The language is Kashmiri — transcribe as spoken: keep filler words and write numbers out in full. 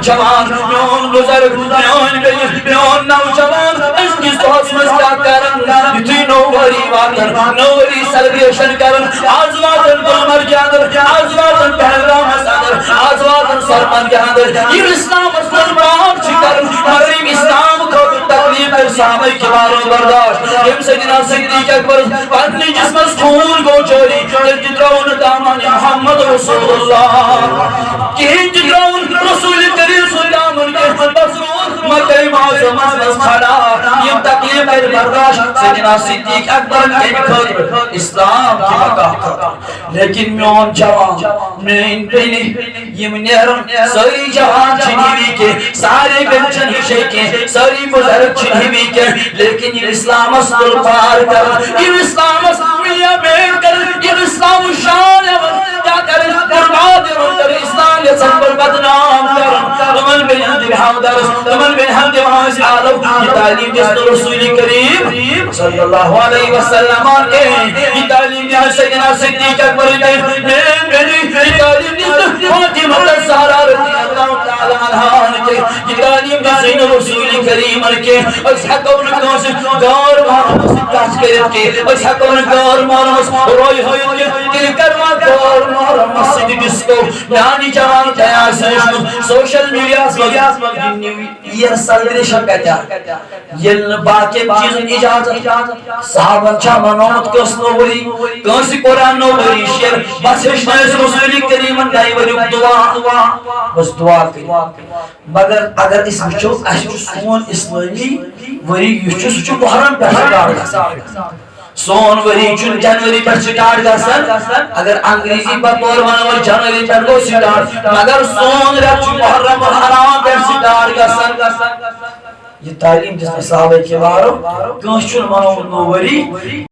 جوان، میون بزرگ، میون بیٚنہِ، میون نوجوان، أزکِس دۄہس منٛز کیٛاہ کرن؟ یُتھُے نوٚو ؤری واتن، نوٚو ؤری سیلیبریشن کرن، آز واتن گلمرگہِ اندر، آز واتن پہلگامس اندر، آز واتن سۄنمرگہِ اندر۔ یِم اسلامس منٛز پاک چھِ کران، مگر یِم اسلام خٲطرٕ تکلیف کٔرۍ صحابہ کرامو برداشت۔ ییٚمہِ سۭتۍ جناب صدیق اکبرس پننہِ جسمس خوٗن گوٚو جٲری، تیٚلہِ تہِ ترٛوو نہٕ دامن محمد رسول اللہ۔ کِہیٖنۍ تہِ ترٛوو نہٕ رسول کریم سُنٛد دامن کینٛہہ۔ بس روٗد مکہ معظمس منٛز کھڑا۔ یِم تکلیف کٔرۍ برداشت سیدنا صدیق اکبرن کمہِ خٲطرٕ؟ اسلام کہِ بقا خٲطرٕ۔ لیکن میون جوان، میٲنۍ بیٚنہِ، یِم نیرن، سٲری جوان چھِنہٕ ہِوی کینٛہہ، سارے بیٚنہِ چھَنہٕ ہِشے کینٛہہ، سٲری بُزرگ چھِنہٕ ہِوی کینٛہہ، لیکن یِم اسلامس تُل پار کرن، یِم اسلامس میا مین کرن، یِم اسلامٕچ شان ہٮ۪ون، کیٛاہ کرن؟ برباد ہٮ۪ون کرن، اسلام یژھن پتہٕ بدنام کرن۔ تِمن بیٚنٮ۪ن دِمہو درس، تِمن بیٚنٮ۪ن دِمہو أسۍ آلو۔ یہِ تعلیٖم دِژ نہٕ رسول کریم صلی اللہ علیہ وسلم کینٛہہ۔ یہِ تعلیٖم دِژ سیدنا صدیق اکبر کینٛہہ۔ میٲنۍ بیٚنہِ، یہِ تعلیٖم دِژ نہٕ فاطمہ الزہرا رضی اللہ تعالیٰ عنہا کینٛہہ۔ یہِ تعلیٖم دِژ نہٕ رسول کریمن کینٛہہ۔ أسۍ ہٮ۪کو نہٕ کٲنٛسہِ غٲر محرمس سۭتۍ کتھ کٔرِتھ کینٛہہ۔ أسۍ ہٮ۪کو نہٕ غٲر محرمس روے ہٲوِتھ کینٛہہ۔ تیٚلہِ کروا غٲر محرمس سۭتۍ ڈسکو؟ میانہِ جوان، تۄہہِ آسہِ وٕچھمُت سوشل میڈیاہس منٛز یہِ نیو ییر سیلبریشن کتہِ آو؟ ییٚلہِ نہٕ باقین چیٖزن اجازت، صحابن چھا منومُت کٲنٛسہِ نوٚو ؤری؟ کٲنٛسہِ کوٚرا نوٚو ؤری شیر؟ بس ہیٚچھنٲیِس رسول کریمن نَیہِ ؤریُک دُعا، بس دُعا کٔرِو۔ مگر اگر أسۍ وٕچھو، اسہِ چھُ سون اسلٲمی ؤری یُس چھُ، سُہ چھُ محرم پٮ۪ٹھ سٹارٹ گژھان۔ سون ؤری چھُنہٕ جنؤری پٮ۪ٹھ سٹارٹ گژھان۔ اگر انگریزی پتہٕ تورٕ ونو أسۍ جنؤری پٮ۪ٹھ گوٚو سٹارٹ، مگر سون رٮ۪تھ چھُ محرم الحرام پٮ۪ٹھ سٹارٹ گژھان۔ یہِ تعلیٖم دِژ نہٕ صحابہ کرامو، کٲنٛسہِ چھُنہٕ منومُت نوٚو ؤری۔